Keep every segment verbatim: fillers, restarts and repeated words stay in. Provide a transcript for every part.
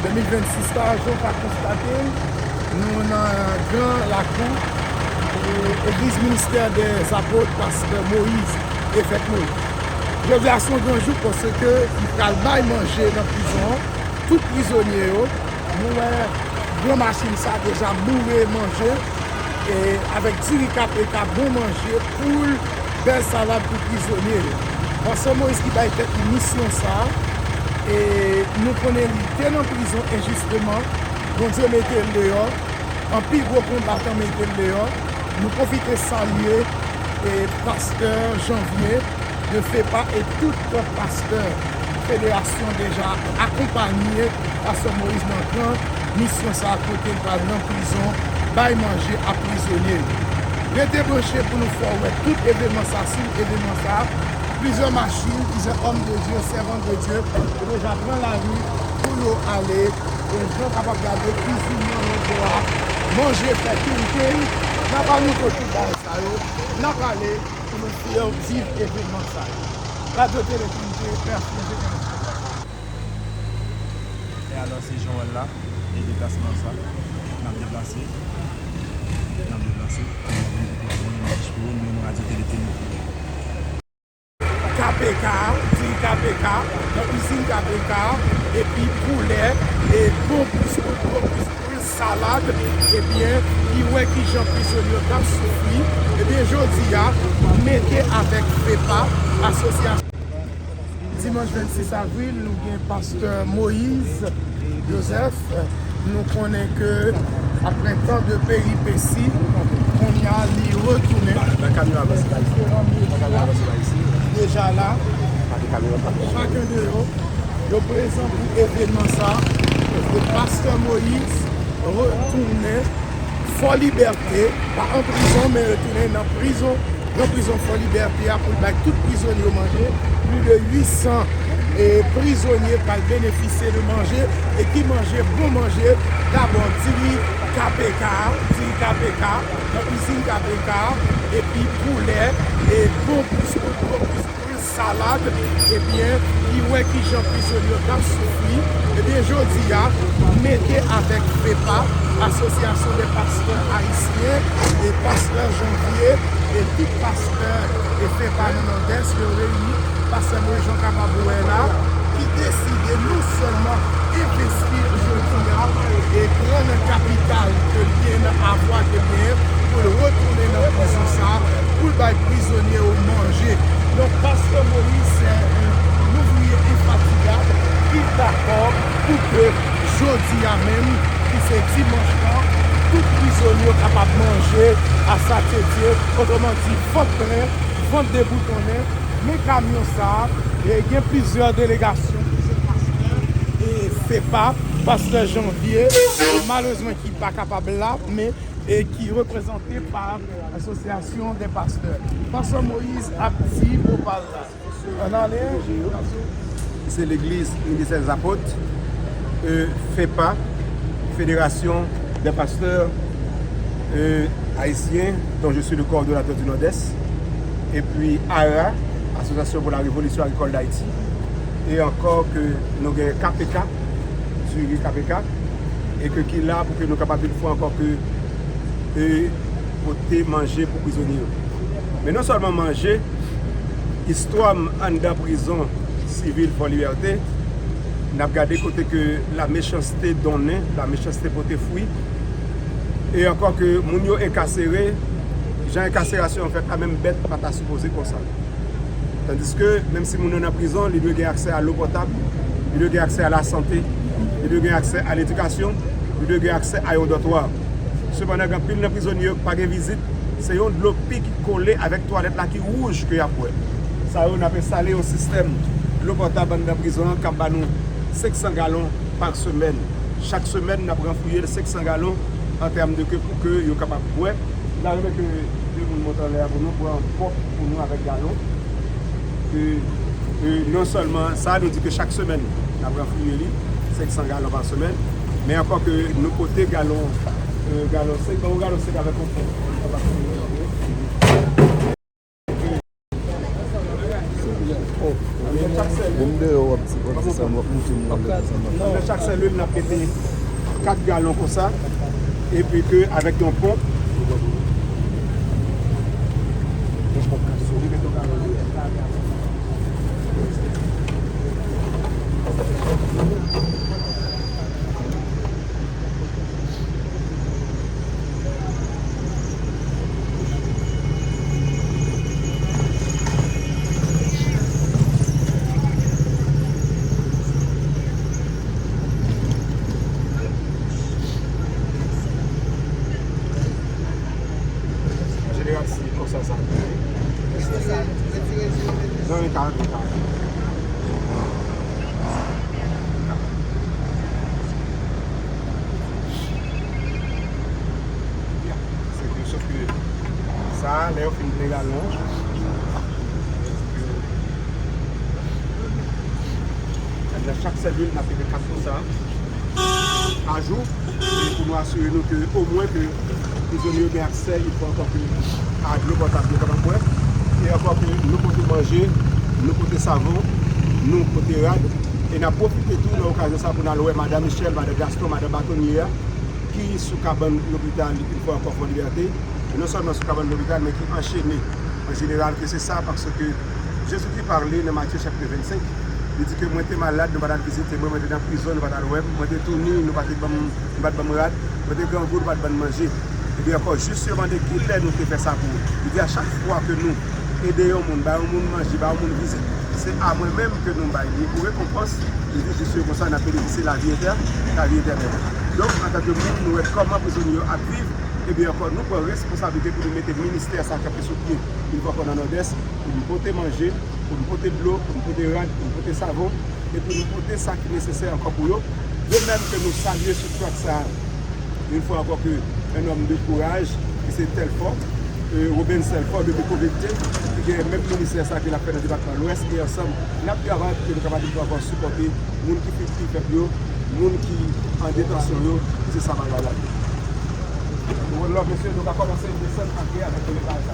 De mil vennsis la, jan w ka konstate l, nou nan gran lakou, e, Egliz Ministè dè Apot, Pastè Moïse, Evèk Moïse. Jodi a se yon gran jou paske li pral bay manje nan prizon an, tout prizonye yo. Nou wè gran machin sa deja boure manje, e avèk diri K P K, bon manje, poul, bèl salad pou prizonye yo. Pastè Moïse ki bay tèt li misyon sa, e nou konnen li te nan prizon enjisteman, Bondye mete l deyò, anpil gwo konbatan mete l deyò. Nou pwofite salye, e, Pastè Janvier de FEPA e tout pastè federasyon deja akonpanye Pastè Moïse nan gran misyon sa a kote l pral nan prizon, bay manje a prizonye yo. Rete branche pou nou fè w wè tout evènman sa, sou evènman sa, plizyè machin, plizyè òm de Dye, sèvan de Dye, yo deja pran lari pou yo ale, e jan w kapab gade, kizin nan lòt bò a, manje fè kenken, n ap anonse tout bagay sa yo, n ap ale pou nou fè viv evènman sa yo. Radyo Tele Trinite, mèsi enjenyè. E alò, se jan w wè l la, e deplasman sa. N ap deplase. N ap deplase. N ap deplase. N ap deplase. K P K, diri K P K, nan izin K P K, epi poulè, e bon plis, bon plis, plis salad, ebyen, li wè kijan prizonye yo t ap soufri. Ebyen, jodi a, mete avèk FEPA, asosyasyon. Dimanch vennsis avril, nou gen Pastè Moïse Joseph. Nou konnen ke, aprè tan de peripesi, kounye a, li retounen. Deja la, chaken de yo, yo prezan pou evènman sa, e Pastè Moïse retounen Fò Libète, pa an prizon, men retounen nan prizon, nan prizon Fò Libète a pou l bay tout prizonye yo manje. Plis de uit san, e, prizonye pral benefisye de manje, e ki manje, bon manje, dabò diri K P K, diri K P K, nan izin K P K, epi poulè, e bon plis, bon plis, plis salad, ebyen, li wè kijan prizonye yo t ap soufri. Ebyen, jodi a, mete avèk FEPA, Asosyasyon dè Pastè Ayisyen, e Pastè Janvier, e tout pastè, e FEPA nan Nòdès, yo reyini, Pastè Moïse Jean kapab wè la, ki deside non sèlman envesti jodi a, e pran nan kapital ke l gen, nan avwa ke l gen, pou l retounen nan prizon sa, pou l bay prizonye yo manje. Donk, Pastè Moïse, se yon louvriye enfatigab ki dakò pou ke jodi a menm, ki se dimanch lan, tout prizonye yo kapab manje a satyete, otreman di, vant plen, vant deboutonnen, men kamyon sa, e gen plizyè delegasyon, plizyè pastè, e FEPA, Pastè Janvier, malerezman ki pa kapab la, men, e ki reprezante pa Asosyasyon dè Pastè. Pastè Moïse ap di mo pa l la. Ann ale. Se legliz Ministè dè Apot, e, FEPA, Fédération des Pasteurs, e, Haïtiens, dont je suis le coordonnateur du Nord-Est, epi ARA, Association pour la Révolution Agricole d'Haïti, e ankò ke nou gen K P K, diri K P K, e ke ki la pou ke nou kapab yon fwa ankò ke, e, pote manje pou prizonye yo. Men non sèlman manje, istwa m anndan prizon sivil Fò Libète, n ap gade kote ke la méchanceté donnen, la méchanceté pote fwi, e ankò ke moun yo enkasere, jan enkaserasyon an fèt la, menm bèt pa ta sipoze konsa. Tandiske, menm si moun nan nan prizon, li dwe gen aksè a lo potab, li dwe gen aksè a lasante, li dwe gen aksè a ledikasyon, li dwe gen aksè a yon dòtwa. Sepandan, gen anpil nan prizonye yo ki pa gen vizit, se yon dlo pi ki kole avèk twalèt la ki wouj ke y ap bwè. Sa yo, n ap enstale yon sistèm dlo potab anndan prizon an k ap ba nou senk san galon pa semèn. Chak semèn, n ap ranfouye l senk san galon an tèm de ke pou ke yo kapab bwè. M ta renmen ke de moun monte anlè a pou nou pran kòp pou nou avèk galon. E, e non sèlman sa, nou di ke chak semèn, n ap ranfouye li, senk san galon pa semèn, men ankò ke nou pote galon, e, galon sèk, ban yon galon sèk avèk yon fon. M deyò, w ap di, w ap di sa, w ap montre m nan lè sa m ap. Nan chak selil, n ap mete kat galon konsa, epi ke avèk yon ponp, yon ponp kat sou li, mete yon galon deyò. Jeneral, se konsa sa. Non, li ka antre, li ka antre. Ya, se ke, sof ke sa, lè yo fin plen galon, nan chak selil, n ap mete kat konsa. A jou, e pou nou asire nou ke omwen ke prizonye yo gen aksè, yon fwa ankò, ke a dlo potab yo kapab bwè, e ankò ke nou pote manje, nou pote savon, nou pote rad, e n ap pwofite tou nan okazyon sa pou n al wè madan Michel, madan Gaston, madan Batonye a, ki sou kabann lopital yon fwa ankò Fò Libète, e non sèlman sou kabann lopital, men ki anchene an jeneral, ke se sa, paske Jezi te pale nan Matye chapit vennsenk, li di ke mwen te malad, nou pa t al vizite mwen, mwen te nan prizon, nou pa t al wè m, mwen te touni, nou pa te ban m, nou pa t ban m rad, mwen te grangou, nou pa t ban m manje. Epi ankò, jis yo mande ki lè nou te fè sa pou ou. Li di a chak fwa ke nou ede yon moun, bay yon moun manje, bay yon moun vizit, se a mwen menm ke nou bay li pou rekonpans. Li di jis yo konsa, n ap benefisye lavi etè-, lavi etènèl. Donk, antanke moun, nou wè kòman prizonye yo ap viv, ebyen ankò, nou pran responsablite pou nou mete ministè sa kanpe sou pye, yon fwa ankò nan Nòdès, pou nou pote manje, pou nou pote dlo, pou nou pote rad, pou nou pote savon, e pou nou pote sa ki nesesè ankò pou yo. De menm ke nou salye sou trak sa a, yon fwa ankò, ke un homme de courage, ki se Telfò, e, Robens Telfò depi Kovekte, ki gen menm ministè sa ke l ap fè nan depatman Lwès, e ansanm, n ap travay pou ke nou kapab yon fwa ankò sipòte moun ki fib, ki fèb yo, moun ki an detansyon yo, e se sa bagay la ye. One love, mesye, nou ka kòmanse desann antre avèk yon bagay sa.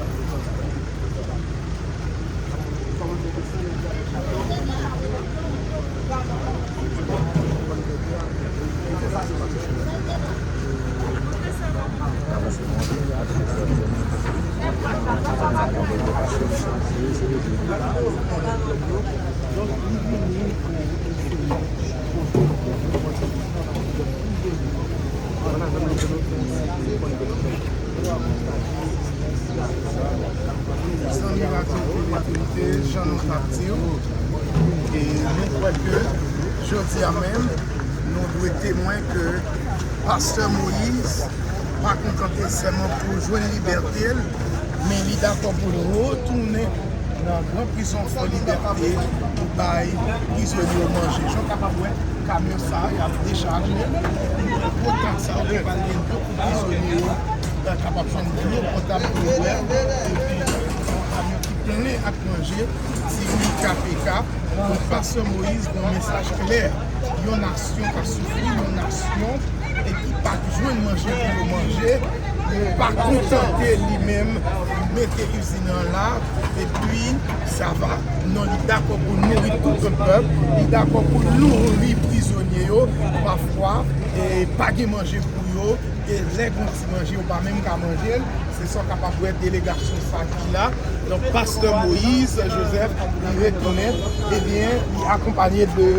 Zanmi Radyo Tele Verite, jan nou t ap di w, e nou kwè ke jodi a menm, nou dwe temwen ke Pastè Moïse pa kontante sèlman pou jwenn libète l, men li dakò pou l retounen nan gran prizon Fò Libète pou bay prizonye yo manje. Jan w kapab wè, kamyon sa a, y ap dechaje gwo tak sa yo pou pral gen dlo pou prizonye yo, eh, kapab jwenn dlo potab pou yo bwè, epi yon kamyon ki plen ak manje, di K P K. Donk, Pastè Moïse gen yon mesaj klè. Yon nasyon k ap soufri, yon nasyon e ki pa t jwenn manje pou yo manje, pa kontante li menm mete izin an la, epi sa va. Non, li dakò pou nouri tout yon pèp, li dakò pou nouri prizonye yo, pafwa, e pa gen manje pou yo, e lè gen ti manje, yo pa menm ka manje l. Se sa w kapab wè delegasyon sa ki la. Donk, Pastè Moïse Joseph, li retounen, ebyen, li akonpaye de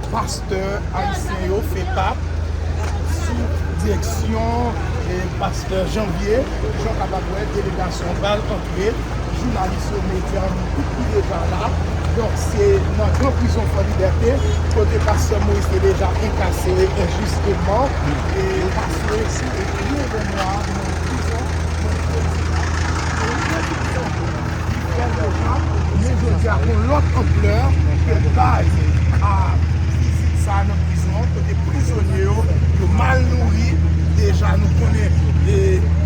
pastè ayisyen yo, FEPAP, sou direksyon, e, pastè Janvier. Jan w kapab wè, delegasyon an pral antre, jounalis yo, medya, nou tout ki deja la. Donk, se nan gran prizon Fò Libète, kote pastè Moïse te deja enkasere enjisteman, e pase yon evènman nan prizon, nan prizon. Men jodi a, gon lòt anplè ke bay a vizit sa a nan prizon, kote prizonye yo, yo mal nouri. Deja, nou konnen, e,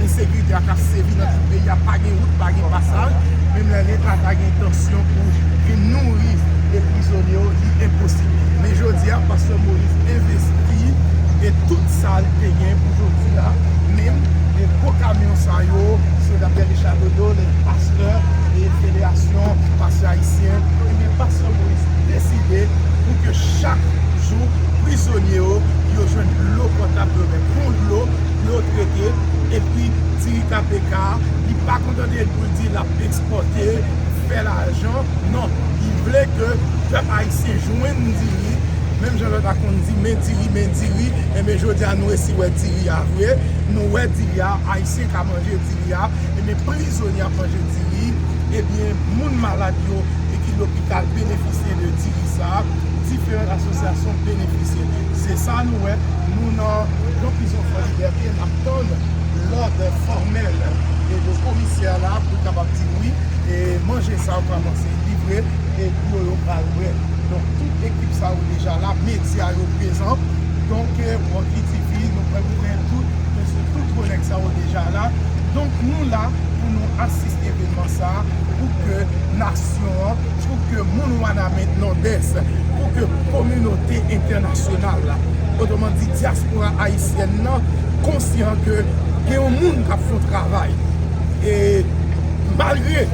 ensekirite a k ap sèvi nan tout peyi a, pa gen wout, pa gen pasaj. Menm lè Leta ta gen entansyon pou vin nouri e prizonye yo, li enposib. Men jodi a, pastè Moïse envesti e tout sa l te gen pou jodi a, menm e gwo kamyon sa yo, se dapre Richard Dodo, le pastè e Federasyon Pastè Ayisyen, ebyen, pastè Moïse deside L ap ekspòte, fè lajan. Non, li vle ke pèp ayisyen jwenn diri. Menm jan lòt la konn di, men diri, men diri. Enben, jodi a, nou resi wè diri a vre. Nou wè diri a, ayisyen ka manje diri a. Enben, prizonye ap manje diri. Ebyen, moun malad yo e ki lopital benefisye de diri sa a. Diferan asosyasyon benefisye. Se sa nou wè, nou nan yon prizon Fò Libète, n ap tann lòd fòmèl e de komisè la pou l kapab di wi, e manje sa yo kòmanse livre, e pou yo, yo pral wè. Donk, tout ekip sa yo deja la, medya yo prezan. Donk, eh, Wòki T V, nou pral gen tout, mesye, tout kolèg sa yo deja la. Donk, nou la pou nou asiste evènman sa a, pou ke nasyon an, pou ke moun Wanament Nòdès, pou ke kominote entènasyonal la, otreman di, dyaspora ayisyèn nan, konsyan ke gen yon moun k ap fè yon travay. E malgre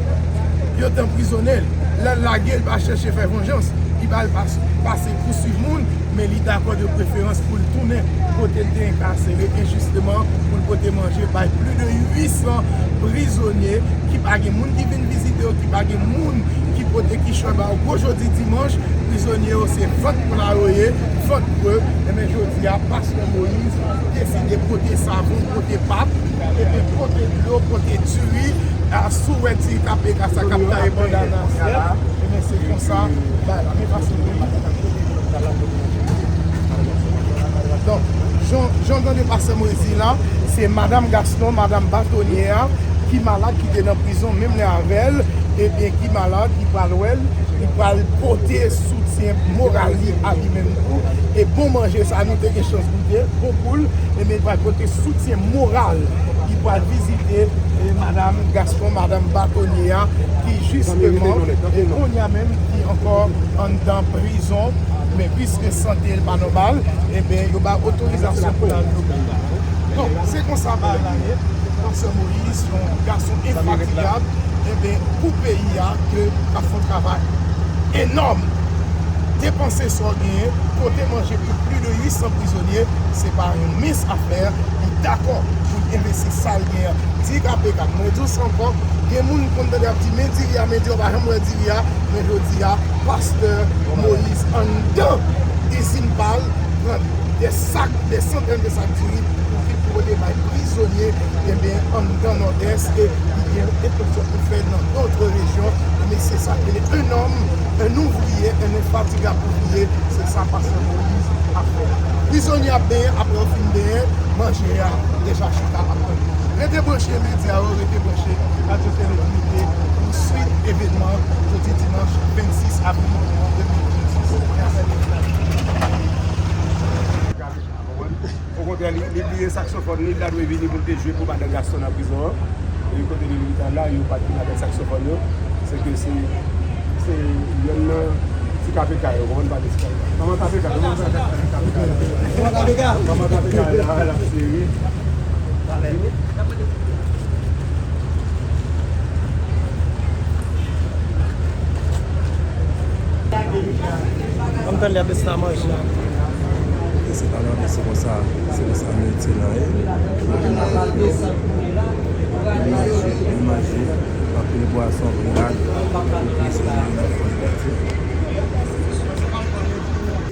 yo te anprizone l, lè l lage, l pa chèche fè vanjans, li pa al pas-, pase pouswiv moun, men li dakò de preferans pou l tounen kote l te enkasere enjisteman, pou l pote manje bay plis de uit san prizonye ki pa gen moun ki vin vizite yo, ki pa gen moun ki pote kichòy ba yo. Gwo jodi dimanch, prizonye yo se vant pla yo ye, vant krè. Enben, jodi a, pastè Moyiz deside pote savon, pote pat, epi pote dlo, pote diri. A, si w wè ti kapeka sa k ap taye pandan nan asyèt, enben, se konsa, bagay la. Men pastè Moyiz. Donk, jan, jan w tande pastè Moyiz di la, se madanm Gaston, madanm batonye a, ki malad, ki te nan prizon menm lè avè l, ebyen, ki malad, li pral wè l, li pral pote soutyen moral li a li menm tou. E bon manje sa, nou te gen chans goute, bon poul, ebyen, li pral pote soutyen moral. Li pral vizite, e, madanm Gaston, madanm batonye a, ki jisteman, e, kounye a menm, ki ankò anndan prizon, men piske sante l pa nòmal, ebyen, yo ba otorizasyon pou l al lopital. Donk, se konsa bagay la ye. Pastè Moyiz, yon gason enfatigab, ebyen, pou peyi a, ke l ap fè yon travay enòm. Depanse sa w genyen, pote manje pou plis de uit san prizonye, se pa yon mens afè, li dakò pou l envesti sa l genyen. Di K P K, mwen di w sa ankò, gen moun konn tande ap di, men diri a, men diri a, pa janm wè diri a, men jodi a, pastè Moyiz anndan izin pa l, pran de sak, de santèn de sak diri pou ki pote bay prizonye, ebyen, anndan Nòdès, e li gen enpeksyon pou fè nan dòt rejyon. Ebyen, se sa k rele un homme, un ouvrier, un infatigable ouvrier, se sa pastè Moyiz ap fè. Prizonye ap benyen, apre yo fin benyen, manje a deja chita ap tann. Rete branche medya yo, rete branche Radyo Tele Inite pou swit evènman jodi dimanch vennsis avril de mil vennsis. Mèsi. Okontrè, li, li bliye saksofòn li, li ta dwe vini pou l te jwe pou madan Gaston nan prizon an. E kote li, li ta la, yo pa t vin avèk saksofòn yo. Se ke se, se yonn nan ti K P K yo, konprann, pa de ti K P K. Manman K P K, manman K P K, manman K P K. Manman K P K la, l ap sere. Ann tann li ap deside manje. E se pa lòt, se konsa, se konsa nou te la, e. Manje, manje, anpil bwason, grenad, pou prizonye yo nan Fò Libète.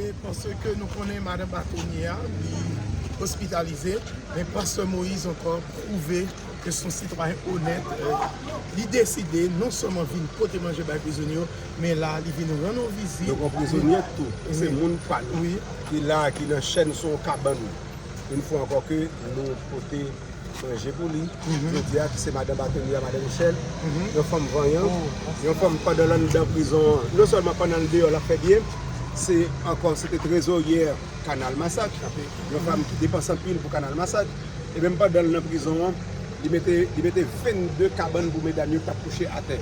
E paske nou konnen madan batonye a, li ospitalize, men pastè Moyiz ankò pwouve ke se yon sitwayen onèt, e, li deside non sèlman vin pote manje bay prizonye yo, men la, li vin rann yon vizit. Donk, yon prizonye tou, se moun pa nou ki la, ki nan chèn sou yon kabann. Yon fwa ankò ke nou pote manje pou li. Jodi a, ki se madan batonye a, madan Michel, yon fanm vanyan, yon fanm pandan l anndan prizon an, non sèlman pandan l deyò, l ap fè byen, se ankò, se te trezoryè Kanal Masak, yon fanm ki depanse anpil pou Kanal Masak. E menm pandan l nan prizon an, li mete, li mete vennde kabann pou medam yo k t ap kouche atè.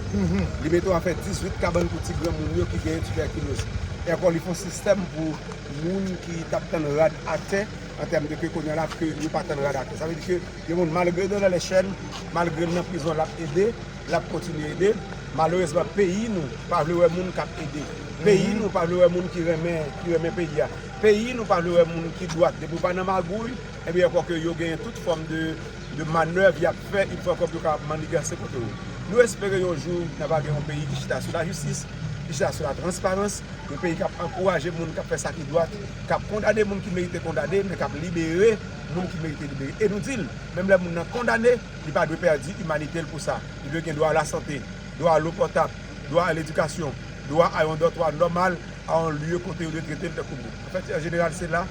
Li mete w afè dizuit kabann pou ti granmoun yo ki genyen tibèkiloz. E ankò, li fè yon sistèm pou moun ki t ap tann rad atè, an tèm de ke kounye a la, ke yo pa tann rad atè. Sa vle di ke yon moun, malgre l nan lè chèn, malgre l nan prizon, l ap ede, l ap kontinye ede. Malerezman, peyi nou pa vle wè moun k ap ede. Peyi nou pa vle wè moun ki renmen, ki renmen peyi a. Peyi nou pa vle wè moun ki dwat. Depi w pa nan magouy, ebyen, ankò ke yo genyen tout fòm de, de manèv y ap fè, yon fwa ankò pou yo kapab manniganse kont ou. Nou espere yon jou n ap gen yon peyi ki chita sou lajistis, ki chita sou latransparans, yon peyi k ap ankouraje moun k ap fè sa ki dwat, k ap kondane moun ki merite kondane, men k ap libere moun ki merite libere. E nou di l, menm lè moun nan kondane, li pa dwe pèdi imanite l pou sa. Li dwe gen dwa a lasante, dwa a lo pòtab, dwa a ledikasyon, dwa a yon dòtwa nòmal, a yon lye kote yo dwe trete l tankou moun. Anfèt, an jeneral, se la,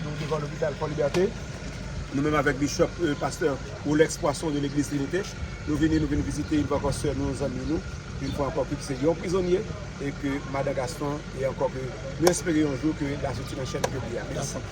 nou devan lopital Fò Libète. Nou menm avèk Bishop, euh, pastè Rolex Poisson de Legliz Trinite, nou vini, nou vin vizite yon fwa ankò sè nou, zanmi nou, yon fwa ankò ke se yon prizonye, e ke madan Gaston, e ankò ke nou espere yon jou ke l a soti nan chèn ke li ye a. Mèsi.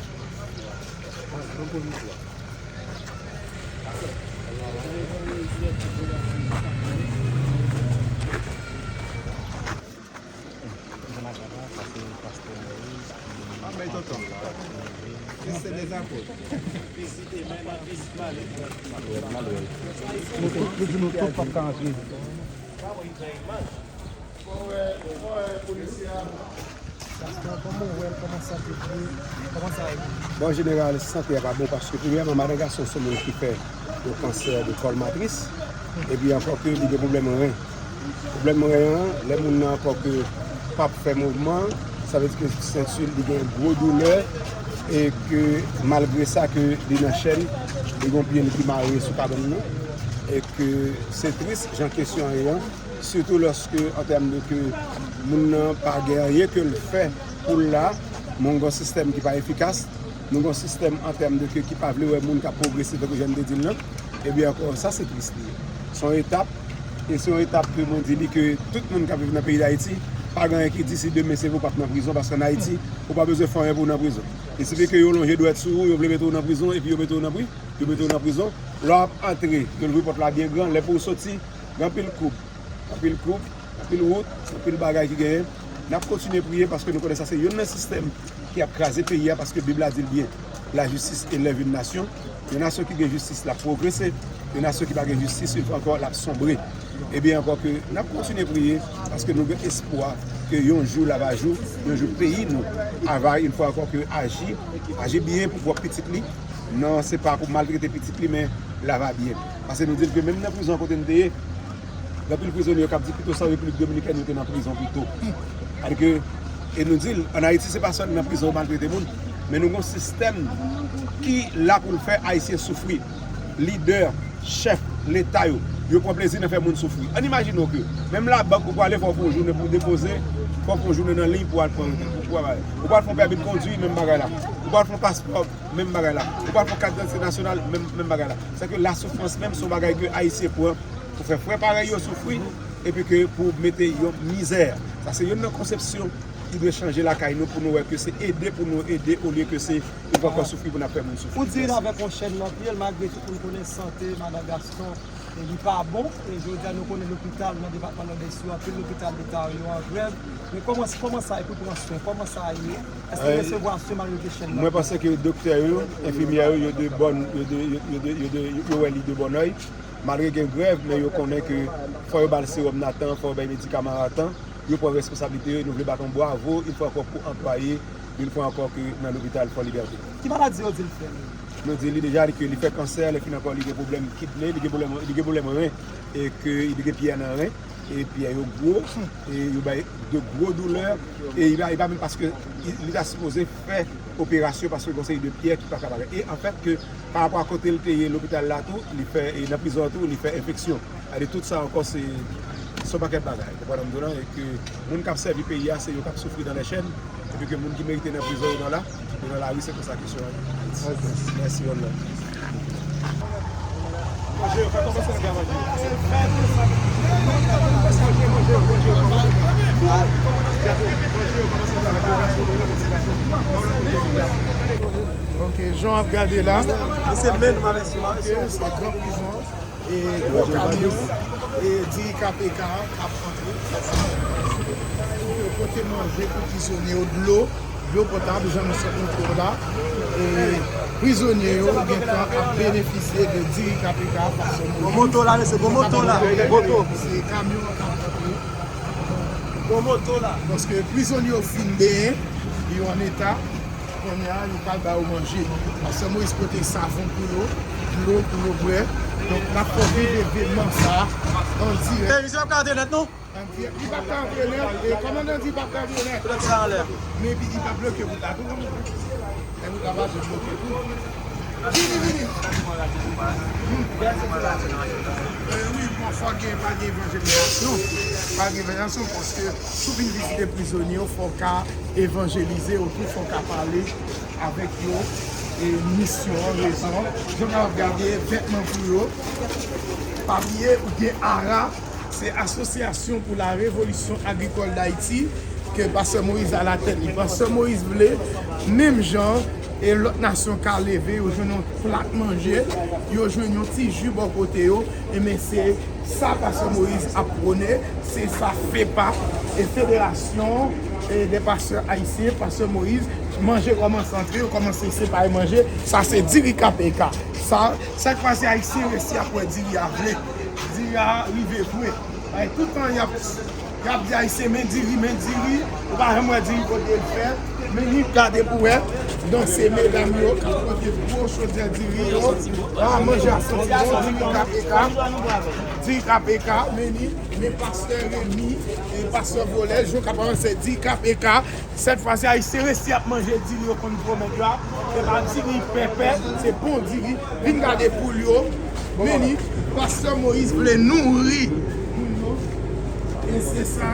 Bon, an jeneral, sante a pa bon paske, premyèman, madan Gaston se yon moun ki fè yon kansè de kòl matris, epi ankò ke li gen pwoblèm ren. Pwoblèm ren an, lè moun nan ankò ke p ap fè mouvman, sa vle di ke senti l, li gen gwo doulè, e ke malgre sa ke li nan chèn, li gen pye l ki mare sou kabann nan, e ke se tris jan kesyon an ye an, sitou lòske an tèm de ke moun nan pa gen anyen ke l fè pou l la, moun gen yon sistèm ki pa efikas, nou gen yon sistèm an tèm de ke ki pa vle wè moun k ap pwogrese tankou jan m te di l lan, ebyen ankò sa se tris li ye. Se yon etap, e se yon etap ke mwen di li ke tout moun k ap viv nan peyi Dayiti, pa gen anyen ki di si demen se vre ou p ap nan prizon, paske an Ayiti, ou pa bezwen fè anyen pou w nan prizon. Il sifi ke yo lonje dwèt sou ou, yo vle mete w nan prizon, epi yo mete w nan pri-, yo mete w nan prizon. Lè w ap antre, yo louvri pòt la byen gran, lè pou w soti, gen anpil koub. Anpil koub, anpil wout, anpil bagay ki genyen. N ap kontinye priye paske nou konnen sa se youn nan sistèm ki ap kraze peyi a, paske Bib la di l byen, la justice élève une nation. Yon nasyon ki gen jistis, l ap pwogrese. Yon nasyon ki pa gen jistis, yon fwa ankò, l ap sonbre. Ebyen ankò ke n ap kontinye priye paske nou gen espwa ke yon jou la va jou, yon jou peyi nou a va yon fwa ankò ke aji, aji byen pou pwòp pitit li. Non, se pa pou maltrete pitit li, men la va byen. Paske nou di l ke menm nan prizon kote n te ye, gen anpil prizonye yo k ap di pito se an Repiblik Dominikèn yo te nan prizon pito. Sètadi ke, e nou di l, ann Ayiti, se pa sèl nan prizon yo maltrete moun, men nou gen yon sistèm ki la pou l fè Ayisyen soufri. Lidè, chèf Leta yo, yo pran plezi nan fè moun soufri. Ann imajine w ke menm labank ou prale, fò w fè yon jounen pou w depoze, fò w fè yon jounen nan liy pou w al pran, pou, pou w al, ou pral fè yon pèmi de kondwi, menm bagay la. Ou pral fè yon paspò, menm bagay la. Ou pral fè yon kat didantite nasyonal, menm, menm bagay la. Sètadi ke lasoufrans menm se yon bagay ke Ayisyen pran pou fè frè parèy yo soufri, epi ke pou mete yon mizè. Sa se youn nan konsepsyon ki dwe chanje lakay nou pou nou wè ke se ede pou nou ede olye ke se yon fwa ankò soufri pou n ap fè moun soufri. Ou di l avèk yon chèn nan pye l, malgre tout moun konnen sante madan Gaston, e li pa bon. E jodi a, nou konnen lopital nan depatman Nòdès yo, anpil lopital leta yo an grèv. Men kòman, kòman sa ye pou pran swen? Kòman sa ye? Èske yo resevwa swen malgre ke chèn nan pye? Mwen panse ke doktè yo, enfimyè yo, yo de bòn, yo de, yo, yo de, yo de, yo wè li de bòn èy. Malgre gen grèv, men yo konnen ke fò yo ba l sewòm nan tan, fò yo bay medikaman a tan. Yo pran responsablite yo, e nou vle bat yon bwavo, yon fwa ankò, pou anplwaye, yon fwa ankò, ke nan lopital Fò Libète. Ki maladi yo di l fè menm? Nou di li deja ke li fè kansè, lè fini ankò, li gen pwoblèm kidne, li gen pwoblèm, li gen pwoblèm ren, e ke li gen pyè nan ren, e pyè yo gwo, e yo bay de gwo doulè, e li pa, li pa menm paske li, li ta sipoze fè operasyon paske gon seri de pyè ki pa ka bagay. E anfèt ke pa rapò a kote l te ye lopital la tou, li fè, e nan prizon an tou, li fè enfeksyon. Sètadi tout sa ankò se, se yon pakèt bagay. Ou konprann sa m di w lan? E ke moun k ap sèvi peyi a, se yo k ap soufri dans les chaînes, epi ke moun ki merite nan prizon yo nan la, yo nan lari, se konsa kesyon an ye. Mèsi, one love. Ok, jan w ap gade la. Ok, se gran prizon. E gwo kamyon, e diri K P K a k ap antre. Yo pote manje pou prizonye yo, dlo, dlo potab, jan nou sot montre w la. E prizonye yo gentan ap benefisye de diri K P K a, paske nou... Bon moto la, mesye, bon moto la, moto. Se kamyon an k ap antre. Bon moto la. Paske prizonye yo fin benyen, yo an eta. Kounye a, nou pral ba yo manje. Pastè Moyiz pote savon pou yo, dlo pou yo bwè. Donk, n ap fè w viv evenman sa a an dirèk. Hey, misye ap gade nèt, non? An dirèk. Li p ap ka antre nèt. E kòmandan di li p ap ka antre nèt. Poutèt sa anlè. Men epi li p ap bloke wout la tou, kòmandan. E wout la pa janm bloke tou. Vini, vini. E wi, bon, fò gen, pa gen evanjelizasyon. Pa gen evanjelizasyon, paske si w vin vizite prizonye yo, fò w ka evanjelize yo tou, fò w ka pale avèk yo, e misyon an, rezon. Jan w ap gade vètman pou yo. Pa bliye, ou gen ARA, se Asosyasyon pou la Revolisyon Agrikòl d Ayiti, ke Pastè Moyiz alatèt li. Pastè Moyiz vle, menm jan e lòt nasyon ka leve, yo jwenn yon plat manje, yo jwenn yon ti ji bò kote yo, enben se sa Pastè Moyiz ap pwone, se sa FEPA, e Federasyon, e dè Pastè Ayisyen, Pastè Moyiz, manje kòmanse antre, yo kòmanse separe manje, sa se diri K P K. Sa, sèk fwa se Ayisyen resi ap wè diri a vle. Diri a rive vre. Ay, tout tan y ap, y ap di Ayisyen, men diri, men diri. Ou pa janm wè diri kote l fèt. Men ni gade pou wè. Donk, se medam yo k ap pote gwo chodyè diri yo. A, manje a santi bon, diri K P K. Diri K P K, men ni, men pastè Remy, e pastè Volè, jou k ap avanse, diri K P K. Sèt fwa, se Ayisyen resi ap manje diri yo konn pwomèt yo a. Se pa diri pèpè, se bon diri. Vin gade poul yo. Men ni, Pastè Moyiz vle nouri moun yo. E se sa,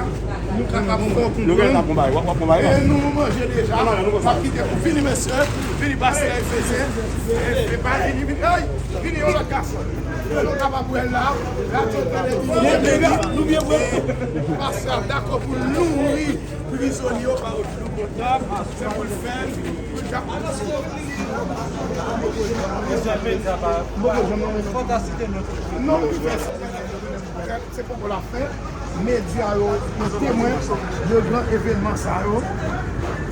nou kapab fè w konprann. Nou gentan pran bagay, w ap pran bagay la. E nou, nou manje deja. N ap kite pou vini, mesye. Vini, pastè Efesyen. E pa vini, vini. Ay! Vini, yon lòt gason. Nou kapab wè la. La, tout tande vini. Pastè a dakò pou l nouri prizonye yo pa dlo potab, se pou l fè l, pou l ka. Non, nou fè sa. Se poko la fè. Medya yo, yo temwen de gran evenman sa yo.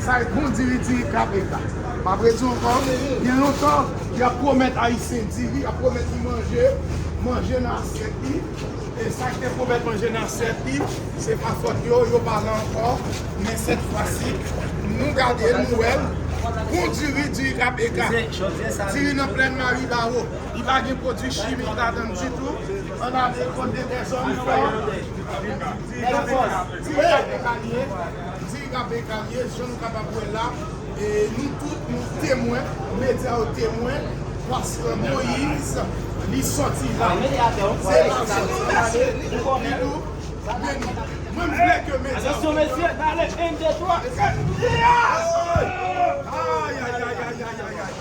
Sa e bon diri, diri K P K. M ap redi ankò, gen lontan, y ap pwomèt Ayisyen diri, y ap pwomèt li manje, manje nan asyèt li. E sa k te pwomèt manje nan asyèt li, se pa fòt yo, yo pa la ankò. Men sèt fwa si, nou gade l, nou wè l. Bon diri, diri K P K. Diri nan plèn Maribawo. Li pa gen pwodui chimik ladan l ditou. Ann ale kote dèzòm fò. Diri K P K. Diri K P K li ye. Diri K P K li ye, jan nou kapab wè la. E nou tout, nou temwen, medya yo temwen, Pastè Moyiz, li sòti la. Se la l sòti. Li di, men mwen, m vle ke medya yo. Atansyon, mesye, n ale, en, de, twa. Ay, ay, ay.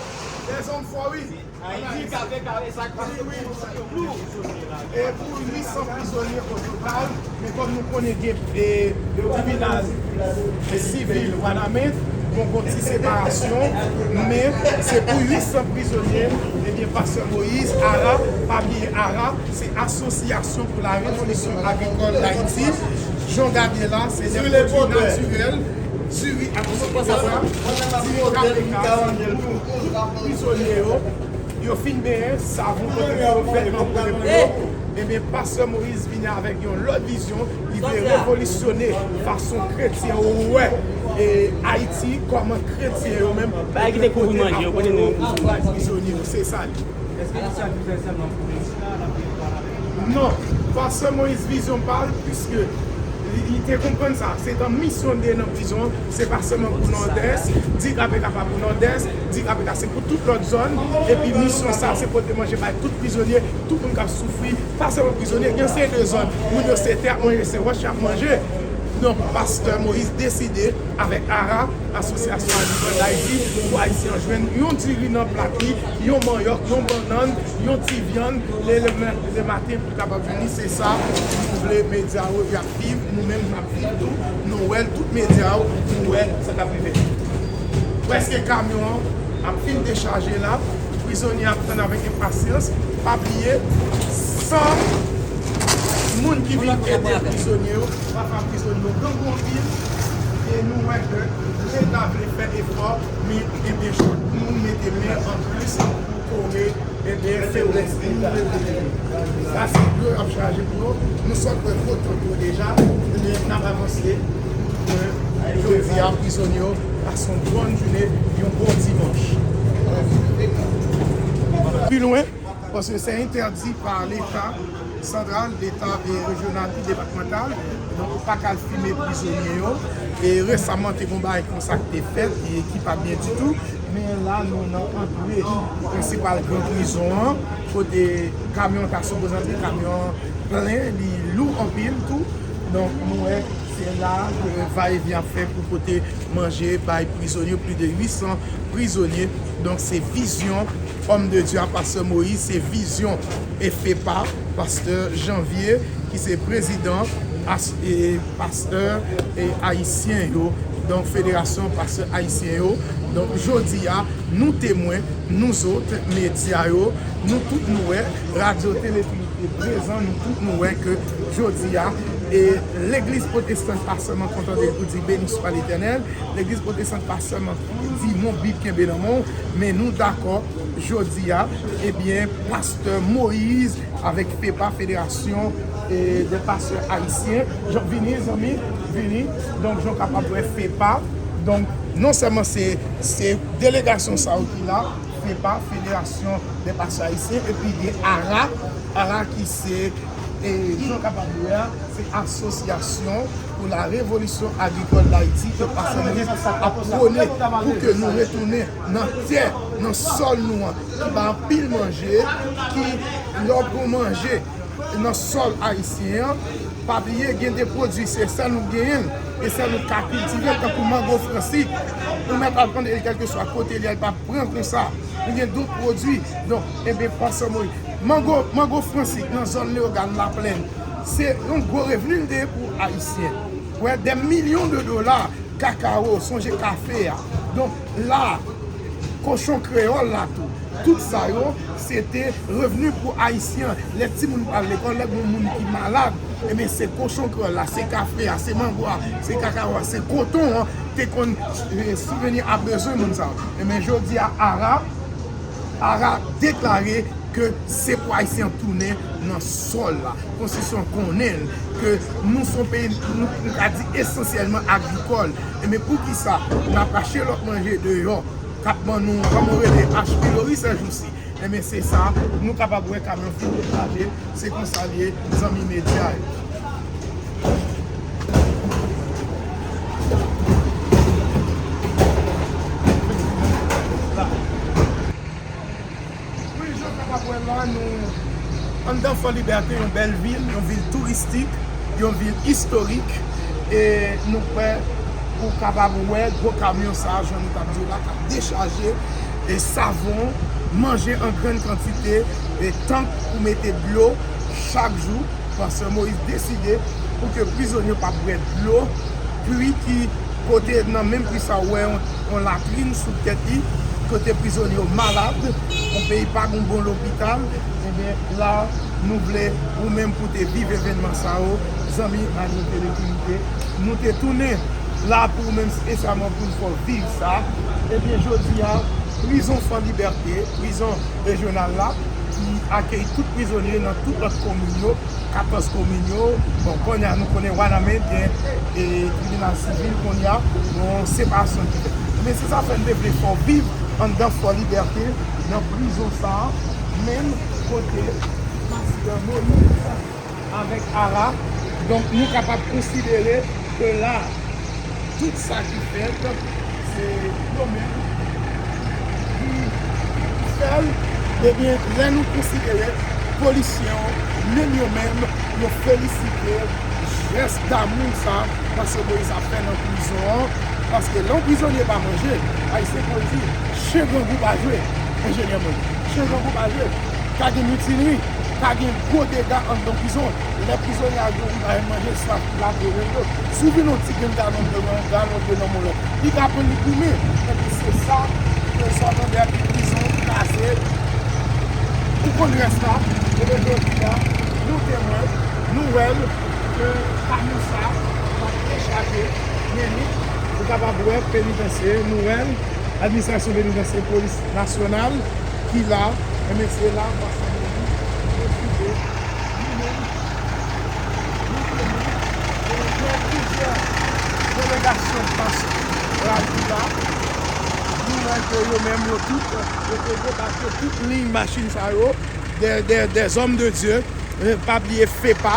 Dèzòm fò, wi. Ayiti, K P K, sa k pase pou yo. E pou uit san prizonye o total, men kòm nou konnen gen, e, tribinal, e, sivil Wanament, bon, gon ti separasyon, men se pou uit san prizonye, ebyen, Pastè Moyiz, ARA, pa bliye ARA, se Asosyasyon pou la Revolisyon Agrikòl d Ayiti, jan w gade la, se de pwodui natirèl, diri ak sitwon, diri K P K, prizonye yo. Yo fin benyen, savon pote pou yo, vètman pote pou yo. Ebyen, Pastè Moyiz vini avèk yon lòt vizyon. Li vle revolisyone fason kretyen yo wè, e, Ayiti, kòman kretyen yo menm, yo vle pote apò yo pou prizonye yo. Se sa li. Èske misyon an fè sèlman pou Mesye a, l ap fè pou la? Non, Pastè Moyiz vizyon pa l, piske li, li te konprann sa. Se nan misyon de nan prizon an, se pa sèlman pou Nòdès, di K P K pa pou Nòdès, di K P K se pou tout lòt zòn, epi misyon sa se pote manje bay tout prizonye, tout moun k ap soufri, pa sèlman prizonye, gen seri de zòn, moun yo se tè y ap manje, se wòch y ap manje. Donk, Pastè Moyiz deside, avèk ARA, Asosyasyon Agrikòl d Ayiti, pou Ayisyen an jwenn yon diri nan plat li, yon manyòk, yon bannann, yon ti vyann, le, le, le maten pou l kapab vini. Se sa nou vle medya yo, y ap viv, nou menm n ap viv tou, nou wè l, tout medya yo, nou wè sa k ap rive. Prèske kamyon an ap fin dechaje la, prizonye ap tann avèk enpasyans. Pa bliye, san moun ki vin ede prizonye yo, pafwa prizonye yo grangou anpil, e nou wè ke Leta vle fè efò, men, ebyen, chak moun mete men an plis pou kore, ebyen, feblès li. Sa se dlo y ap chaje pou yo. Nou sot wè gwo tank yo deja, ebyen, n ap avanse. Jodi a, prizonye yo Pase yon bòn jounen, yon bon dimanch. Pi lwen, paske se entèdi pa Leta santral, Leta e rejyonal, e depatmantal. Donk, ou pa ka al fime prizonye yo. E resaman, te gen yon bagay konsa ki te fèt, e ki pa t byen ditou. Men la, nou nan antre prensipal gran prizon an, kote kamyon ta sipoze antre, kamyon an plen, li lou anpil tou. Donk, nou wè, se la ke vayevyen ap fè pou pote manje bay prizonye, plis de uit san prizonye. Donk, se vizyon òm de Dye a, Pastè Moïse, se vizyon e FEPA, Pastè Janvier, ki se prezidan as-, e pastè e ayisyen yo, donk Federasyon Pastè Ayisyen yo. Donk, jodi a, nou temwen, nou zòt, medya yo, nou tout nou wè, radyo, tele, te prezan, nou tout nou wè ke jodi a, e legliz pwotestan pa sèlman kontan de pou di beni swa Letènèl, legliz pwotestan pa sèlman di mon Bib kenbe nan men w, men nou dakò jodi a, ebyen, Pastè Moïse avèk FEPA, Federasyon, e, de Pastè Ayisyen, jan vini, zanmi, vini, donk, jan w kapab wè FEPA, donk, non sèlman se, se delegasyon sa yo ki la, FEPA, Federasyon de Pastè Ayisyen, epi gen ARA, ARA ki se, e, jan w kapab wè a, se Asosyasyon pou la Revolisyon Agrikòl d Ayiti ke Pastè Moïse ap pwone pou ke nou retounen nan tè, nan sòl nou an, ki bay anpil manje, ki lè w pran manje nan sòl ayisyen an, pa bliye gen de pwodui, se sèl nou genyen l, e sèl nou ka kiltive l, tankou mango fransik. Ou mèt al pran l kèlkeswa kote li ye, li p ap pran konsa. Nou gen dòt pwodui. Donk, ebyen, Pastè Moïse, mango, mango fransik nan zòn Leyogàn, Laplèn, se yon gwo revni l te ye pou Ayisyen. Wè, dè milyon de dola, kakawo, sonje kafe a. Donk, la, kochon kreyòl la tou. Tout sa yo, se te revni pou Ayisyen. Lè timoun pa al lekòl, lè gen moun ki malad, ebyen, se kochon kreyòl la, se kafe a, se mango a, se kakawo a, se koton an, te konn, e, sibveni a bezwen moun sa yo. Ebyen, jodi a, ARA, ARA deklare ke se pou Ayisyen an tounen nan sòl la. Konstitisyon konnen l, ke nou se yon peyi, nou, nou ka di esansyèlman agrikòl. Ebyen, poukisa n ap achte lòt manje deyò, k ap ban nou, kòman w rele, H. pylori sèjousi? Ebyen, se sa, nou kapab wè kamyon fin dechaje, se konsa l ye, zanmi medya yo. Wi, jan w kapab wè la, nou anndan Fò Libète, yon bèl vil, yon vil touristik, yon vil istorik. E nou kwè ou kapab wè gwo kamyon sa a, jan nou t ap di w la, k ap dechaje, e savon, manje an grann kantite, e tank pou mete dlo chak jou. Pastè Moïse deside pou ke prizonye yo pa bwè dlo, pwi ki kote nan menm pwi sa ou wè yon, yon latrin sou tèt li, kote prizonye yo malad, yon peyi pa gen bon lopital, ebyen la nou vle ou menm pou te viv evènman sa yo, zanmi ak nou te, nou te tounen la pou ou menm espesyalman pou n fè w viv sa. Ebyen jodi a, prizon Fò Libète, prizon rejyonal la, ki akeyi tout prizonye nan tout lòt komin yo, katòz komin yo. Bon, kounye a nou konnen Wanament gen, e, tribinal sivil, kounye a, yon separasyon ki fèt. Men se sa fè n te vle fè w viv anndan Fò Libète, nan prizon sa a, menm kote Pastè Moïse avèk ARA. Donk, nou kapab konsidere ke la, tout sa ki fèt, se yo menm ki, ki fè l. Ebyen, lè nou konsidere polisye yo, menm yo menm, yo felisite jès damou sa Pastè Moïse ap fè nan prizon an. Paske lè yon prizonye pa manje, Ayisyen konn di, chen grangou pa jwe, enjenyè mwen. Chen grangou pa jwe. Ka gen mitinri, ka gen gwo dega anndan prizon. Lè prizonye a gen yon bagay manje, swaf, l ap rele yo. Si w vin yon ti grenn galon dlo, yon galon dlo nan men w, li ka pran li goumen. Epi se sa, ke sòt anndan epi prizon kraze. Ou konn rès la, ebyen jodi a, nou temwen, nou wè l, ke kamyon sa, l ap dechaje, men li, ou kapab wè penitansye, nou wè l, administrasyon penitansye, polis nasyonal, ki la, enben se la, pastè Moïse deside, li menm, li vini, e gen plizyè delegasyon pastè, Radyo la, nou wè ke yo menm, yo tout, yo te debake tout liy machin sa yo, des, des, des hommes de Dieu, eh, pa bliye FEPA,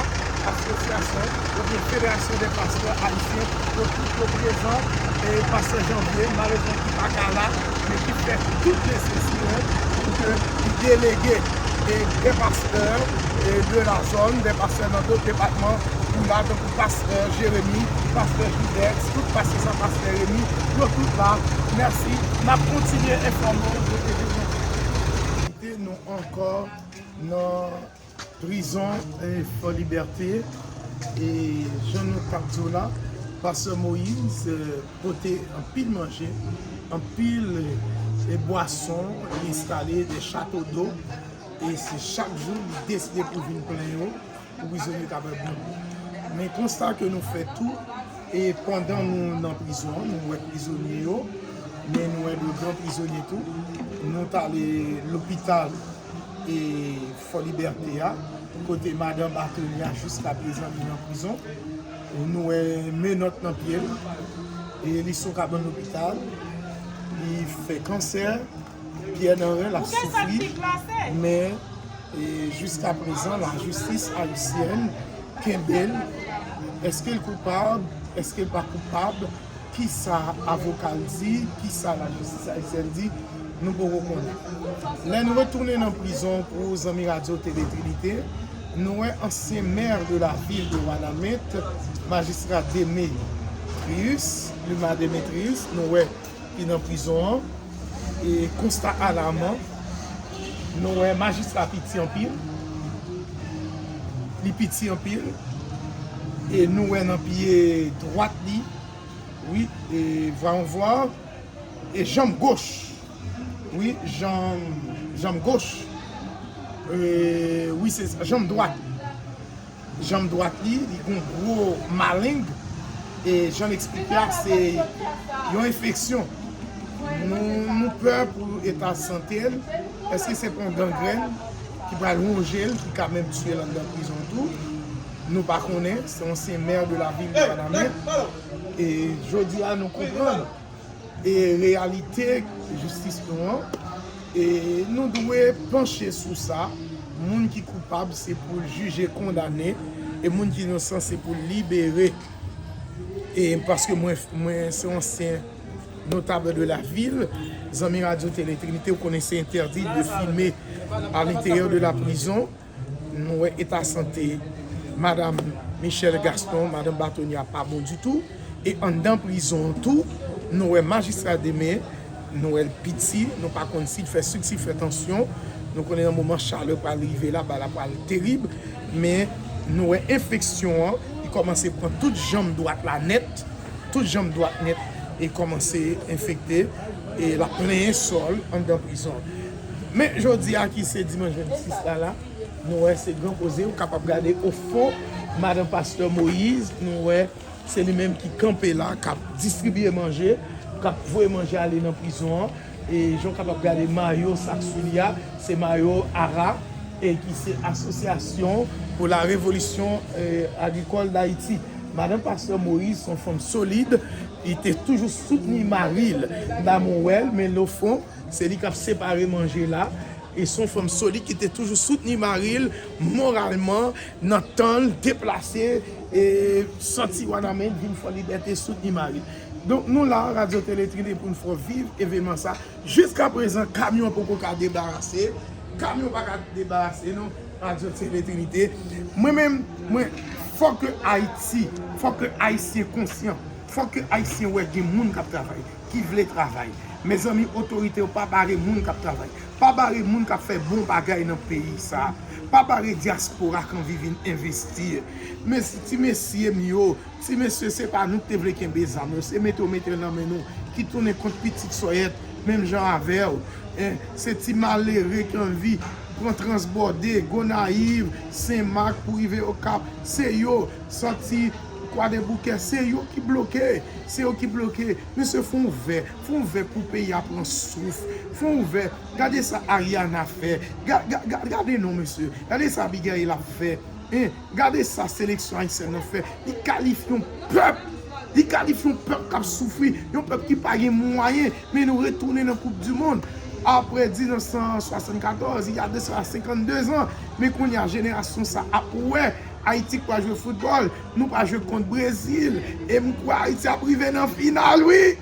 asosyasyon, oubyen Federasyon dè Pastè Ayisyen, yo tout yo prezan, e pastè Janvier, malerezman ki pa ka la, men ki fè tout nesesite pou ke li delege e des pasteurs, e de la zone, des pasteurs nan dòt depatman, pou la, tankou pastè Jeremi, pastè Jidex, tout pastè sa, pastè Remi, yo tout la. Mèsi. N ap kontinye enfòme w de evenman. Nou ankò nan prizon, e, Fò Libète, e jan nou t ap di w la, pastè Moïse, e, pote anpil manje, anpil, e, bwason, li enstale de chato do, e se chak jou li deside pou vin plen yo, pou prizonye kapab bwè. Men konsta ke nou fè tou, e pandan nou nan prizon an, nou wè prizonye yo, men nou wè de gran prizonye tou. Nou t ale lopital e Fò Libète a, kote madan Batonya jiska prezan li nan prizon. Nou wè menòt nan pye l, e li sou kabann lopital, li fè kansè, pyè nan ren, l ap soufri, men, e, jiska prezan, lajistis ayisyèn kenbe l. Èske l koupab? Èske l pa koupab? Kisa avoka l di? Kisa lajistis ayisyèn di? Nou poko konnen. Lè n retounen nan prizon pou zanmi Radyo Tele Trinite, nou wè ansyen mè de la vil de Wanament, majistra Démétrius, Luma Démétrius, nou wè ki nan prizon an. E konsta alaman, nou wè majistra piti anpil, li piti anpil, e nou wè nan pye dwat li, wi, e vwa yon vwa, e janm goch, wi, janm, janm goch, e, wi, se sa, janm dwat. Janm dwat li, li gon gwo maleng, e jan l eksplike a, se yon enfeksyon. Nou, nou pè pou eta sante l. Èske se pa yon gangrèn ki pral wonje l, ki ka menm tiye l anndan prizon tou? Nou pa konnen. Se yon ansyen mè de la vil de Wanament. E jodi a, nou konprann e reyalite jistis nou an, e nou dwe panche sou sa. Moun ki koupab, se pou l jije, kondane, e moun ki inosan, se pou l libere. E paske mwen, mwen se yon ansyen notab de la vil, zanmi Radyo Tele Trinite, ou konnen se entèdi de filme à l'intérieur de la prison. Nou wè eta sante madanm Michel Gaston, madanm Batonya pa bon ditou. E anndan prizon an tou, nou wè majistra Démé, nou wè l piti, nou pa konn si l fè sik, si l fè tansyon. Nou konnen nan moman chalè pral rive la, bagay la pral terib. Men nou wè enfeksyon an, li kòmanse pran tout janm dwat la nèt. Tout janm dwat nèt e kòmanse enfekte. E l ap plenyen sòl anndan prizon. Men jodi a ki se dimanch vennsis la, la, nou wè se gran koze, ou kapab gade ofon, madanm pastè Moïse, nou wè se li menm ki kanpe la, k ap distribye manje, k ap voye manje ale nan prizon an. E jan w kapab gade mayo sa k sou li a, se mayo ara, e ki se Association pour la Révolution, e, Agricole d'Haïti. Madanm pastè Moïse se yon fanm solid, li te toujou soutni mari l. La mwen wè l, men lofon, se li k ap separe manje la. E se yon fanm solid ki te toujou soutni mari l moralman, nan tan l deplase, e sòti Wanament, vin Fò Libète, soutni mari l. Donk, nou la, Radyo Tele Trinite, pou n fè w viv evenman sa. Jiska prezan, kamyon poko ka debarase. Kamyon pa ka debarase, non, Radyo Tele Trinite. Mwen menm, mwen, fòk ke Ayiti, fòk ke Ayisyen konsyan, fòk ke Ayisyen wè gen moun k ap travay, ki vle travay. Mezanmi, otorite yo pa bare moun k ap travay. Pa bare moun k ap fè bon bagay nan peyi sa. Pa bare dyaspora k anvi vin envesti. Men ti mesye m yo, ti mesye, se pa nou ki te vle kenbe zam yo. Se mete yo mete yo nan men nou, ki tounen kont pitit sòyèt, menm jan avè w. En, se ti malere ki anvi pran transbòde, Gonayiv, Senmak pou rive Okap. Se yo, sòti Kwadèboukè, se yo ki bloke. Se yo ki bloke. Mesye, fè yon vè. Fè yon vè pou peyi a pran souf. Fè yon vè. Gade sa Ariana fè. Ga, ga, ga, gade non, mesye. Gade sa Abigail ap fè. Hein? Gade sa seleksyon ayisyèn nan fè. Li kalifye yon pèp. Li kalifye yon pèp k ap soufri, yon pèp ki pa gen mwayen, men nou retounen nan Koup di Mond. Apre mil nèf san swasannkatòz, il y a de cela cinquante-deux ans, men kounye a jenerasyon sa ap wè Ayiti k pral jwe foutbòl, nou pral jwe kont Brezil, e m kwè Ayiti ap rive nan final, wi!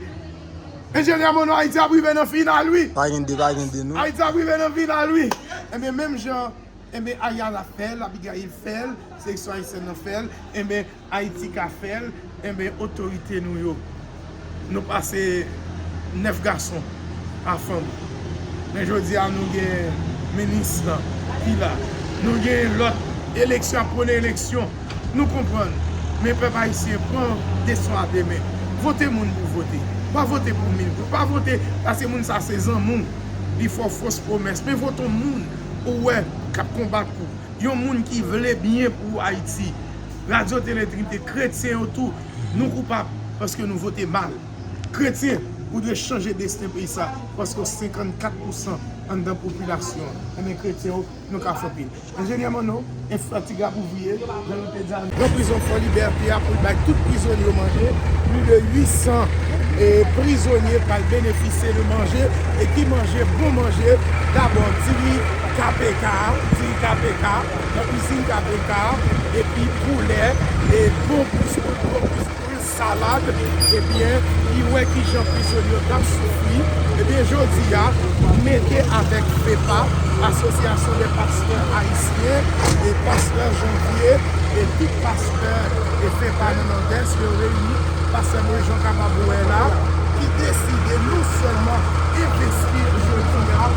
Enjenyè Mono, Ayiti ap rive nan final, wi! Pa gen de, pa gen de, non. Ayiti ap rive nan final, wi! Enben, menm jan, enben, Ariel ap fè l, Abigail fè l, seleksyon ayisyèn nan fè l, enben, Ayiti ka fè l, enben, otorite nou yo, nou pase nèf gason a fanm. Men jodi a, nou gen minis lan ki la. Nou gen lòt eleksyon, ap pran eleksyon. Nou konprann. Men pèp ayisyen, pran destin w a de men. Vote moun pou vote. Pa vote pou mil goud. Pa vote, paske moun sa se zanmi w. Li fè w fos pwomès. Men vote yon moun ou wè k ap konbat pou yon moun ki vle byen pou Ayiti. Radyo Tele Trinite, kretyen yo tou, nou koupab paske nou vote mal. Kretyen, ou dwe chanje desten peyi sa, paske senkannkat pousan anndan popilasyon an, enben, kretyen yo, nou ka fè anpil. Enjenyè Manno, enfatigab ouvriye, jan nou te di a, nan prizon Fò Libète a pou l bay tout prizonye yo manje, plis de uit san, e, prizonye pral benefisye de manje, e ki manje, bon manje, dabò diri K P K, diri K P K, nan izin K P K, epi poulè, e bon plis, bon plis, salad, ebyen, li wè kijan prizonye yo t ap soufri. Ebyen, jodi a, mete avèk FEPA, Association des Pasteurs Haïtiens, e pastè Janvier, e tout pastè, e FEPA nan Nòdès, yo reyini, pastè Moïse Jean kapab wè la, ki deside non sèlman envesti jodi a,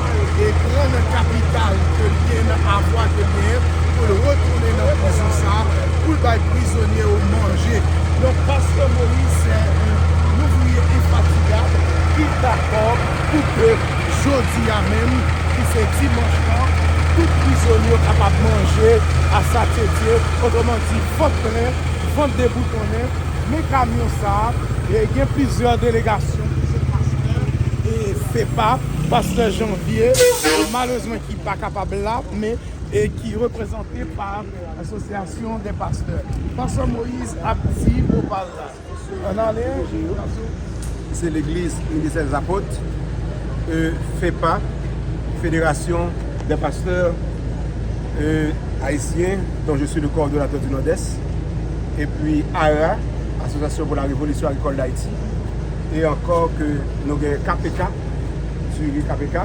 e pran nan kapital ke l gen, nan avwa ke l genyen, pou l retounen nan prizon sa, pou l bay prizonye yo manje. Donk, pastè Moïse, se yon ouvriye enfatigab ki dakò pou ke jodi a menm, ki se dimanch lan, tout prizonye yo kapab manje a satye Dye, otreman di, vant plen, vant deboutonnen, men kamyon sa, e gen plizyè delegasyon, plizyè pastè, e FEPA, pastè Janvier, malerezman ki pa kapab la, men, e ki reprezante pa Association des Pasteurs. Pastè Moïse ap di opal la. Ann ale. Se legliz Ministè des Apôtres, e, FEPA, Fédération des Pasteurs, e, Haïtiens, dont je suis le coordonnateur du Nord-Est, epi ARA, Association pour la Révolution Agricole d'Haïti, e ankò ke nou gen K P K, diri K P K,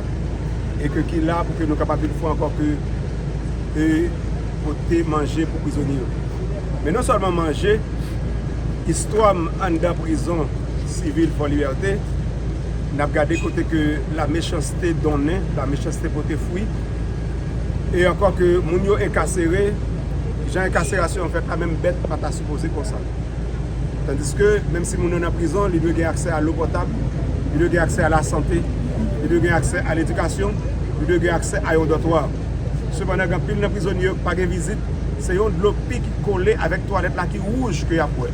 e ke ki la pou ke nou kapab vin fè ankò ke, e, pote manje pou prizonye yo. Men non sèlman manje, istwa m anndan prizon sivil Fò Libète, n ap gade kote ke la mechanste donnen, la mechanste pote fwi, e ankò ke moun yo enkasere, jan enkaserasyon an fèt la, menm bèt pa ta sipoze konsa. Tandiske, menm si moun nan nan prizon, li dwe gen aksè a lo potab, li dwe gen aksè a lasante, li dwe gen aksè a ledikasyon, li dwe gen aksè a yon dòtwa. Sepandan, gen anpil nan prizonye yo ki pa gen vizit, se yon dlo pi ki kole avèk twalèt la ki wouj ke y ap bwè.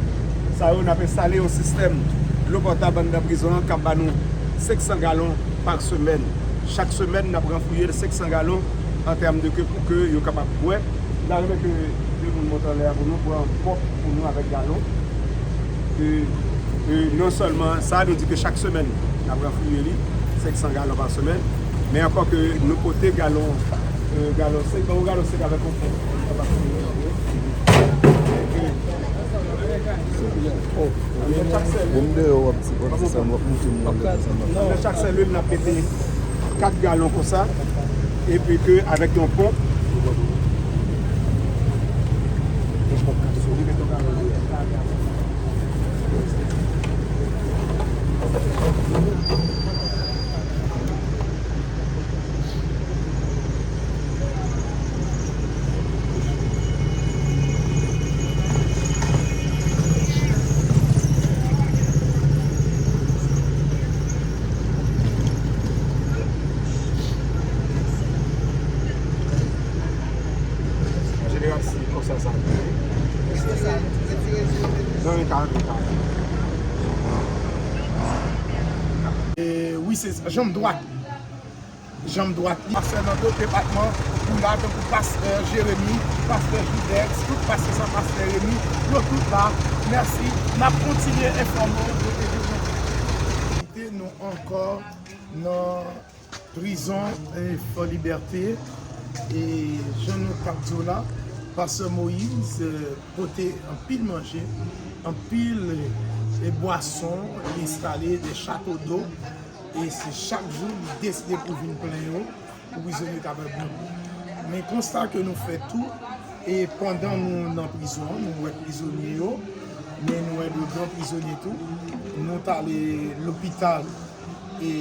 Sa yo, n ap enstale yon sistèm dlo potab anndan prizon an k ap ba nou senk san galon pa semèn. Chak semèn, n ap ranfouye l senk san galon an tèm de ke pou ke yo kapab bwè. M ta renmen ke de moun monte anlè a pou nou pran pòp pou nou avèk galon. E, e non sèlman sa, nou di ke chak semèn, n ap ranfouye li, senk san galon pa semèn. Men ankò ke nou pote galon, e, galon sèk, ban nou galon sèk avèk yon pòp. Bon, m deyò, w ap di, w ap di sa, w ap montre m nan lè sa m ap fè. Nan chak sèl lwil, n ap mete kat galon konsa, epi ke avèk yon ponp. Yon ponp kat sou li, mete yon galon. An jeneral, se konsa sa. Non, li ka antre, li ka antre. E, wi, se sa. Janm dwat. Janm dwat li. Pastè nan dòt depatman, ou la, tankou pastè Jeremi, pastè Jidex, tout pastè sa, pastè Remi, yo tout la. Mèsi. N ap kontinye enfòme w kote nou ankò nan prizon, e, Fò Libète. E jan nou t ap di w la, pastè Moyiz, e, pote anpil manje, anpil, e, bwason, li enstale de chato do. E se chak jou li deside pou vin plen yo, pou prizonye kapab bwè. Men konsta ke nou fè tou, e pandan nou nan prizon an, nou wè prizonye yo, men nou wè de gran prizonye tou. Nou t ale lopital e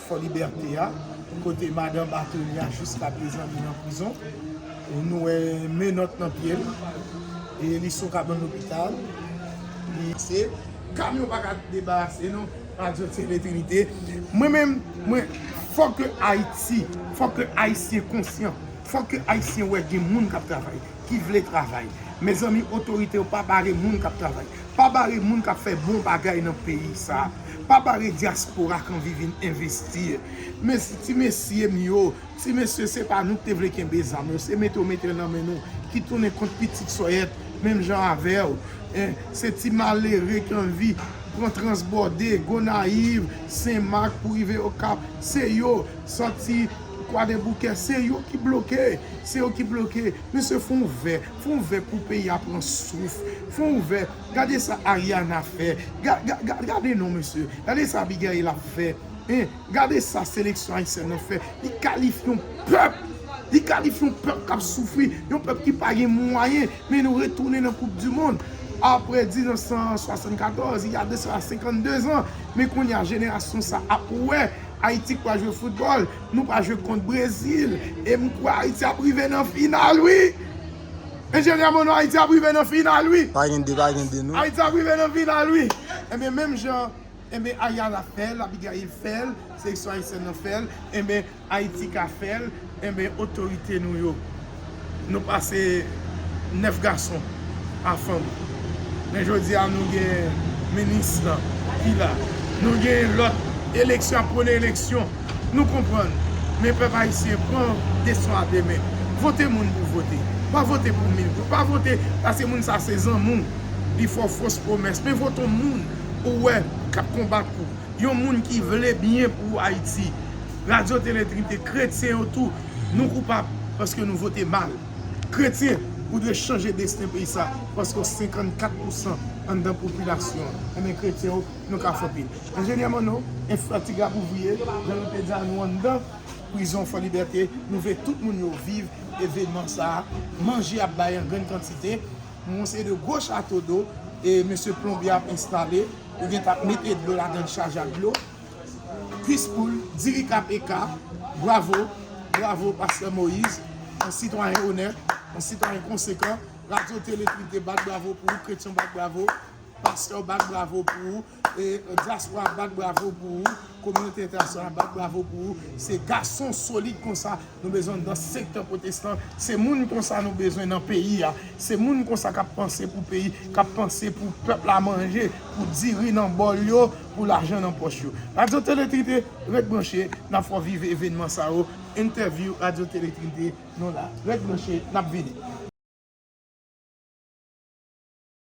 Fò Libète a, kote madan Batoni a jiskaprezan li nan prizon. Nou wè menòt nan pye l, e li sou kabann lopital. Li se kamyon pa ka debarase nou. Radyo Tele Trinite. Mwen menm, mwen, fòk ke Ayiti, fòk ke Ayisyen konsyan, fòk ke Ayisyen wè gen moun k ap travay, ki vle travay. Mezanmi, otorite yo pa bare moun k ap travay. Pa bare moun k ap fè bon bagay nan peyi sa a. Pa bare dyaspora k anvi vin envesti. Men ti mesye m yo, ti mesye, se pa nou k te vle kenbe zam yo, se mete yo mete l nan men nou, ki tounen kont pitit Sòyèt, menm jan avè w. En, se ti malere ki anvi pran Transbòde, Gonayiv, Senmak pou rive Okap, se yo, sòti Kwadèboukè, se yo ki bloke, se yo ki bloke. Mesye, fè yon vè, fè yon vè pou peyi a pran souf, fè yon vè. Gade sa Ariana fè, ga, ga, ga, gade non mesye, gade sa Abigail ap fè. En, gade sa seleksyon ayisyèn nan fè. Li kalifye yon pèp. Li kalifye yon pèp k ap soufri. Yon pèp ki pa gen mwayen. Men nou retounen nan Koup di Mond. Apre mil nèf san swasann katòz, il y a de cela cinquante-deux ans. Men kounye a, jenerasyon sa ap wè Ayiti k pral jwe foutbòl. Nou pral jwe kont Brezil. E m kwè Ayiti ap rive nan final, wi. Enjenyè Mono, Ayiti ap rive nan final, wi. Pa gen de, pa gen de, non. Ayiti ap rive nan final, wi. Enben, menm jan Enben, Ariana fè l, Abigail fè l, seleksyon ayisyèn nan fè l, enben, Ayiti ka fè l, enben, otorite nou yo. Nou pase nèf gason a fanm. Men jodi a, nou gen minis lan ki la. Nou gen lòt eleksyon, ap pwone eleksyon. Nou konprann. Men pèp ayisyen, pran destin w a de men. Vote moun pou vote. Pa vote pou mil goud. Pa vote, paske moun sa se zanmi w. Li fè w fos pwomès. Men vote yon moun ou wè k ap konbat pou yon moun ki vle byen pou Ayiti. Radyo Tele Trinite, kretyen yo tou, nou koupab paske nou vote mal. Kretyen, ou dwe chanje desten peyi sa, paske w senkannkat pousan anndan popilasyon an. Enben, kretyen yo, nou ka fè anpil. Enjenyè Manno, enfatiga pou vye, jan nou te di a nou anndan prizon Fò Libète, nou vle tout moun yo viv evenman sa a. Manje ap bay an grann kantite. Yon seri de gwo chato do, e mesye plonbye ap enstale. Yo gentan ap mete dlo ladan l, chaje ak dlo. Kwis poul, diri k ap eka. Bravo, bravo, pastè Moyiz, yon sitwayen onèt, yon sitwayen konsekan. Radyo Tele Trinite bat bravo pou ou, kretyen bat bravo, pastè bat bravo pou ou, e dyaspora bat bravo pou ou, kominote entènasyonal bat bravo pou ou. Se gason solid konsa nou bezwen nan sektè pwotestan. Se moun konsa nou bezwen nan peyi a. Se moun konsa k ap panse pou peyi, k ap panse pou pèp la manje, pou diri nan bòl yo, pou lajan nan pòch yo. Radyo Tele Trinite, ret branche, n ap fè w viv evenman sa yo. Entèvyou Radyo Tele Trinite, nou la. Ret branche, n ap vini.